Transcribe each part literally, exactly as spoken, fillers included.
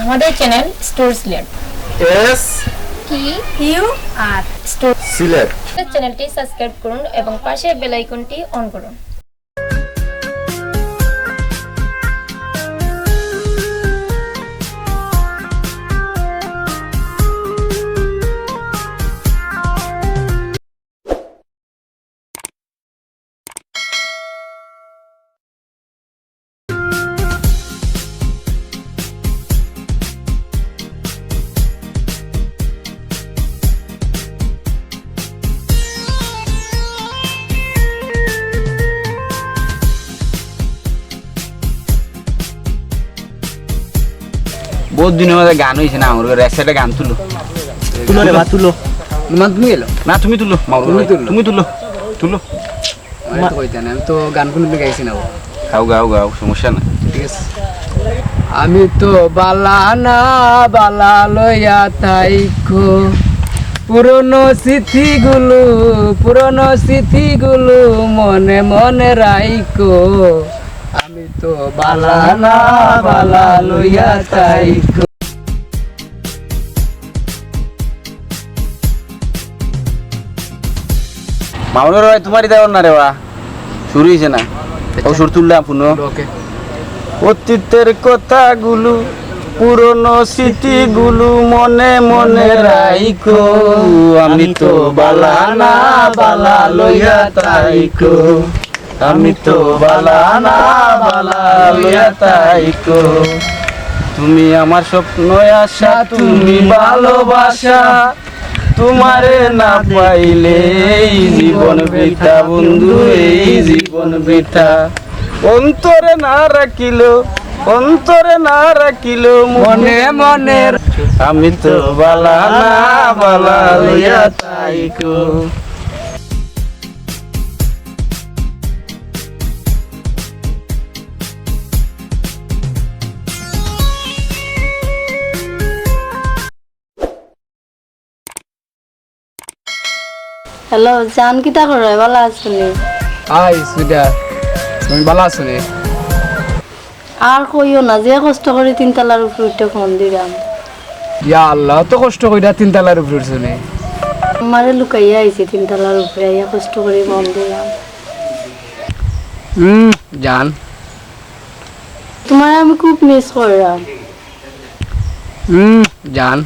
আমাদের channel store Sylhet. S T U R store Sylhet. চ্যানেলটি subscribe করুন এবং পাশের বেল আইকনটি অন করুন। বহুত দিনর মাঝে গান অইছে না, আমার ঘরে একটা গান তুলো। তুলো রে বা, তুলো। মান তুমি গেলো। না, তুমি তুলো, মামুর ঘরে। তুমি তুলো। তুমি তুলো, তুলো। আমি তো কইতাম না, আমি তো গান কোনোদিন গাইছি না। গাও, গাও, গাও, সমস্যা নাই। ঠিক আছে। আমি তো বালা না, বালা লইয়া থাইকো, পুরনো স্মৃতিগুলো, পুরনো স্মৃতিগুলো মনে মনে রাইকো। আমি তো বালা না, বালা লইয়া থাইকো। মামুর ঘরর ভাই, তুমার ইতা অর না রে বা, শুরু অইছে না। ও সুর তুললাম, হুনো। ওকে। অতীতের কথাগুলো, পুরনো স্মৃতিগুলো মনে মনে রাইকো। আমি তো বালা না, বালা লইয়া থাইকো। আমি তো বালা না, বালা লইয়া থাইকো। তুমি আমার স্বপ্ন, আশা, তুমি ভালোবাসা। তুমারে না পাইলে এই জীবন বৃথা বন্ধু, এই জীবন বৃথা। অন্তরে না রাখিল, অন্তরে না রাখিল, মনে মনে। আমি তো বালা না, বালা লইয়া থাইকো। হ্যালো, জান, কিতা করো? বালা আছো নি? হাই সুইটার, তুমি বালা আছো নি? আর কইও না, যে কষ্ট করি তিনতলার উপরে উঠে ফোন দিলাম। ইয়া আল্লাহ, অত কষ্ট কইরা তিনতলার উপরে উঠছো নি? আমারে লুকাইয়া আইছি তিনতলার উপরে, আইয়া কষ্ট করি ফোন দিলাম। হুম, জান। তুমারে আমি খুব মিস করলাম। হুম, জান।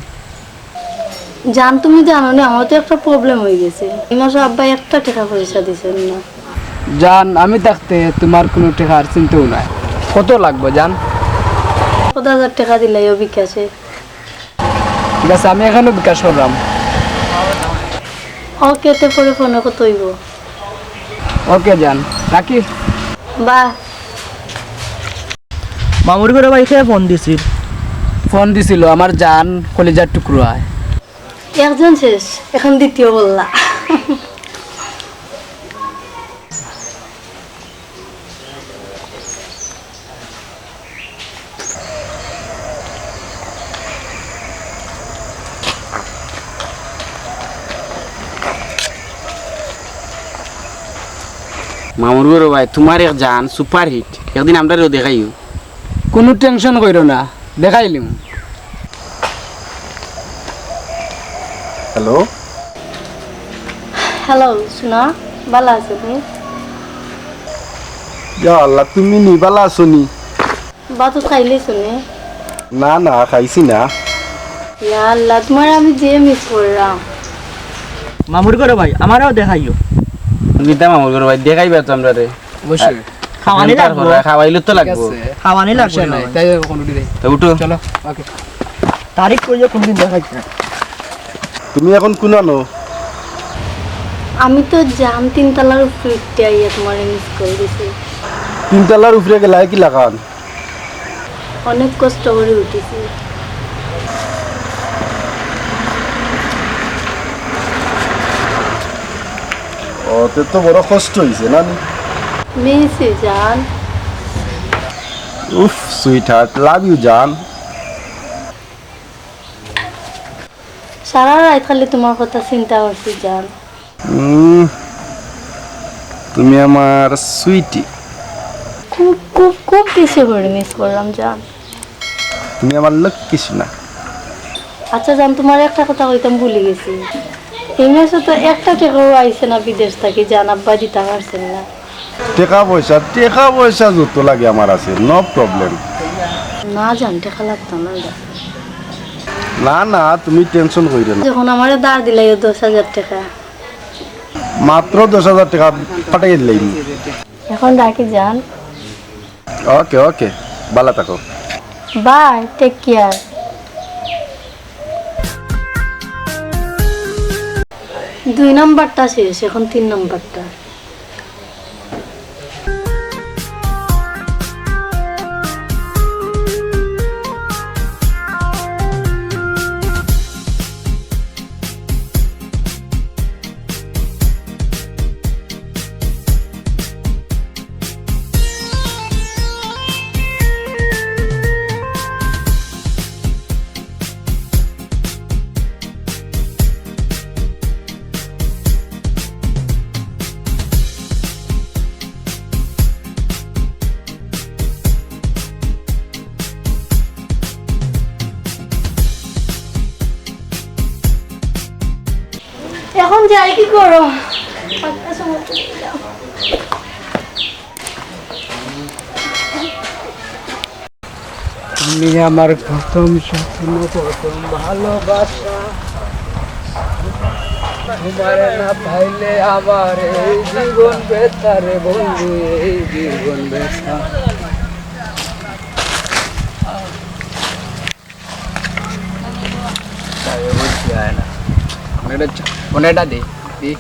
জান, তুমি জানো নি, আমার তো একটা প্রবলেম অই গেছে। এই মাসে আব্বা একটা টেকা পয়সা দিছইন না। জান, আমি থাকতে তুমার কুনু টেকার চিন্তাও নাই। কত লাগবো জান? পঞ্চাশ হাজার টেকা দিলাইও বিকাশে। ঠিক আছে, আমি এখনউ বিকাশ করলাম। ওকে, তে পরে ফোনে কথা অইবো। ওকে জান, রাখি। বাই। মামুর ঘরর ভাই কে ফোন দিছিল? ফোন দিছিল আমার জান, কলিজার টুকরা। একজন শেষ, এখন দ্বিতীয় বললা। মামুর ঘরর ভাই, তুমার এক জান সুপারহিট, একদিন আমরারেও দেখাইও। কুনু টেনশন কইরো না, দেখাইলিমু। হ্যালো। হ্যালো, সোনা, বালা আছো নি? ইয়া আল্লাহ, তুমি নি বালা আছো নি? ভাত খাইলিছো নি? না, না, খাইছি না। ইয়া আল্লাহ, তুমারে আমি যে মিস করলাম। মামুর ঘরর ভাই, আমারেও দেখাইও। কিতা মামুর ঘরর ভাই, দেখাইবা তো আমরারে। অবশ্যই। খাওয়ানি লাগবো। খাওয়াইলে তো লাগবো। ঠিক আছে। খাওয়ানি লাগবো। সমস্যা নাই, তাই এখন উঠি যাই। তা উঠো। চলো, ওকে। তারিখ কইয়া কোনদিন দেখাইছ না। তুমি এখন কুনানো? আমি তো জান তিনতলার উপরে উঠতে আইয়া তুমারে মিস কল দিছি। তিনতলার উপরে গেলায় কিলাখান? অনেক কষ্ট করি উঠিছি। ও, তে তো বড় কষ্ট অইছে, না নি? মিছি জান। উফ, sweetheart, love you জান। সারা রাইত খালি তুমার কথা চিন্তা করছি জান। উম, তুমি আমার সুইটি। খুব, খুব, খুব বেশি করি মিস করলাম জান। তুমি আমার লক্ষ্মী সোনা। আচ্ছা জান, তুমারে একটা কথা কইতাম ভুলি গেছি। এই মাসে তো একটা টেকাও আইছে না বিদেশ থাকি, জান আব্বায় দিতা পারছইন না। টেকা পয়সা, টেকা পয়সা যত লাগে আমার আছে, no problem। না জান, টেকা লাগতো না। না, না, তুমি tension করিও না। যখন আমারে ধার দিলাইও দশ হাজার টেকা। মাত্র দশ হাজার টেকা পাঠাই দিলাইমু। এখন রাখি জান। Okay, okay, ভালা থাকো। Bye, take care। দুই নাম্বারটা শেষ, এখন তিন নাম্বারটা। এখন যাই, কি করো? তুমি আমার প্রথম স্বপ্ন, প্রথম ভালোবাসা। তোমারে না পাইলে আমার এই জীবন বৃথা রে বন্ধু, এই জীবন বৃথা। তাই বলছি, আয় না। ফোন এটা চ-, ফোন এটা দে, দে।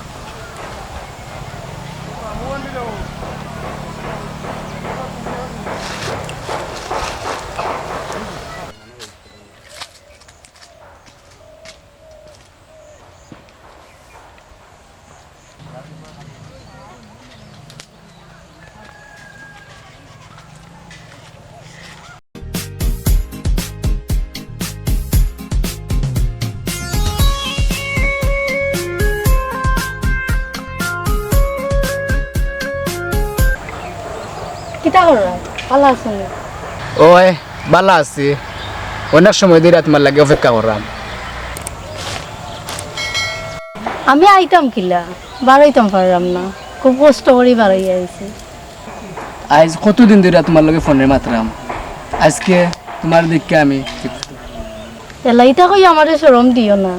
কিতা কররা? ভালা আছইন নি? ওই, ভালা আছি। অনেক সময় ধরি তুমার লাগি অপেক্ষা কররাম। আমি আইতাম কিলা? বারইতাম পাররাম না। খুব কষ্ট করি বারইয়া আইছি। আইজ কতদিন ধরি তুমার লগে ফোনে মাতরাম, আইজকে তুমার দেখিয়া আমি। এলা ইতা কইয়া আমারে শরম দিও না।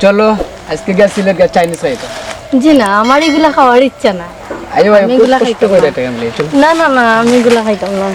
চলো, আইজকে গিয়া সিলেট গিয়া চাইনিজ খাইতাম। জি না, আমার ইগুলা খাওয়ার ইচ্ছা না। আইও, আইও, আমি খুব ইগুলা কষ্ট খাইতাম করি না। টাকা মিলে, চলো। না, না, না, আমি ইগুলা খাইতাম না।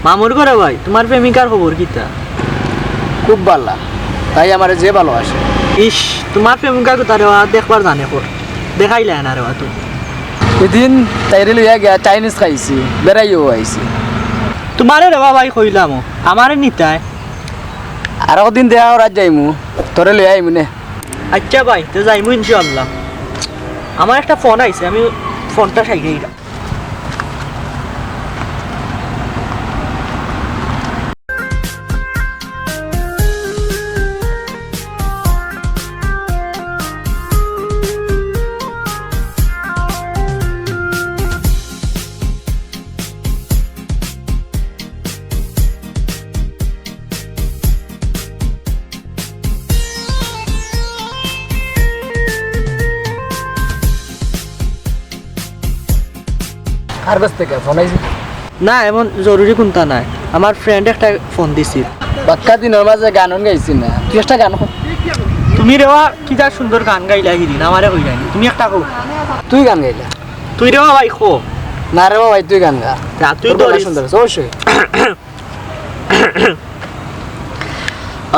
মামুর ঘরর ভাই, তুমার প্রেমিকার খবর কিতা? খুব ভালা, তাই আমারে যে ভালোবাসে। ইস, তুমার প্রেমিকা কুতা রে বা, দেখবার জানে কর, দেখাইলায় না রে বা তুই। ইদিন তাইরে লইয়া গিয়া চাইনিজ খাইছি, বেড়াইয়াও আইছি। তুমারে রে বা ভাই কইলাম, আমারে নিতায়। আরক দিন দেখা করাত যাইমু, তোরে লইয়া আইমু নে। আইচ্ছা ভাই, তে যাইমু ইনশাআল্লাহ। আমার একটা ফোন আইছে, আমি ফোনটা সাইডে দিলাম। আর কাছ থেকে ফোন আইছে? না, এমন জরুরি কুন্তা নাই। আমার friend একটা ফোন দিছিল। বাক্কা দিনর মাঝে গান গাইছি না, তুই একটা গান কর। তুমি রেবা কিতা সুন্দর গান গাইলা হিদিন, আমারে কইলায় নি। তুমি একটা কও। তুই গান গাইলা? তুই রেবা ভাই কও। না রেবা ভাই, তুই গান গা। না, তুই তোর গলা ধরিস। সুন্দর আছে, অবশ্যই।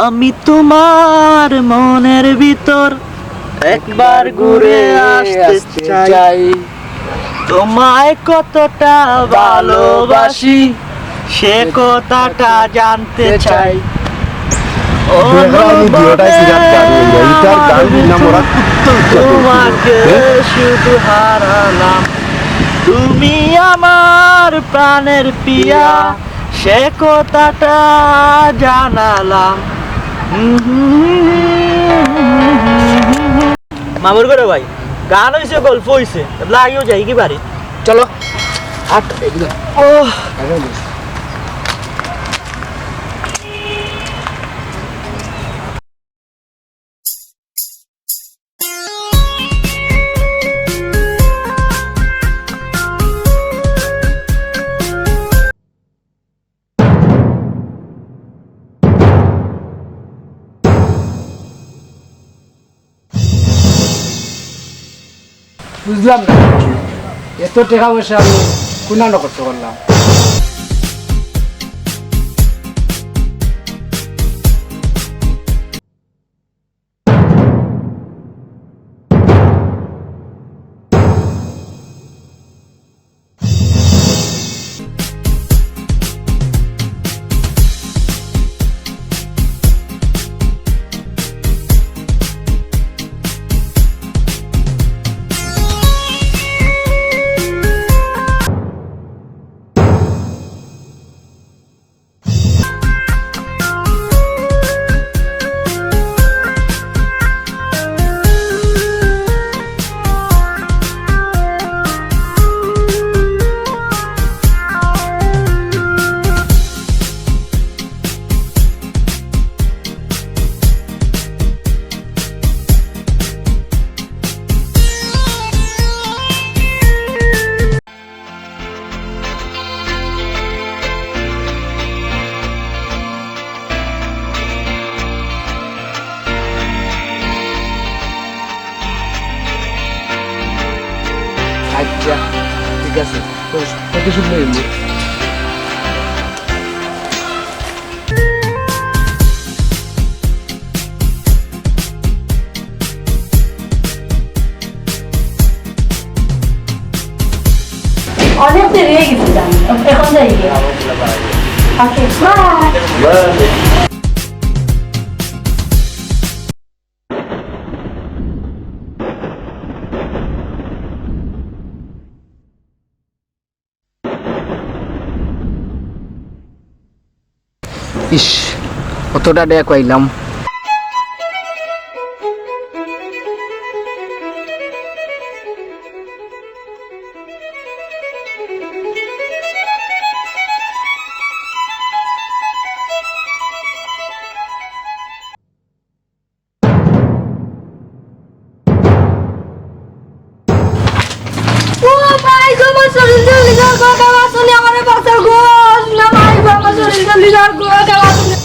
আমি তোমার মনের ভিতর একবার ঘুরে আসতে চাই। তোমায় কতটা ভালোবাসি, সে কথাটা জানতে চাই। ও দেখলাম আমি দুইটাই সিরাত গান গাইয়া, ইটার গান আমার না মোরা কুত্তা তোমাকে হ্যাঁ? শুধু হারালাম, তুমি আমার প্রাণের পিয়া, সে কথাটা জানালাম। মামুর ঘরে ভাই, গান অইছে, গল্প অইছে, এবলা আইও যাই কি বাড়ি? চলো। আট, এদিকে। ওহ। বুঝলাম না, এত টেকা পয়সা আমি কুনানো খরচ করলাম? আচ্ছা, ঠিক আছে। তো, কত সময় হইল? অনেক দেরি হয়ে গেছে, জানি। এখন যাই গিয়া। ওকে, বাই। ইস, কতটা ডেক পাইলাম। ও ভাই গো, আমার শরীর জ্বলি যার গো, কেউ আছনি আমারে বাঁচাও গো। না ভাই গো, আমার শরীর জ্বলি যার গো, কেউ আছনি।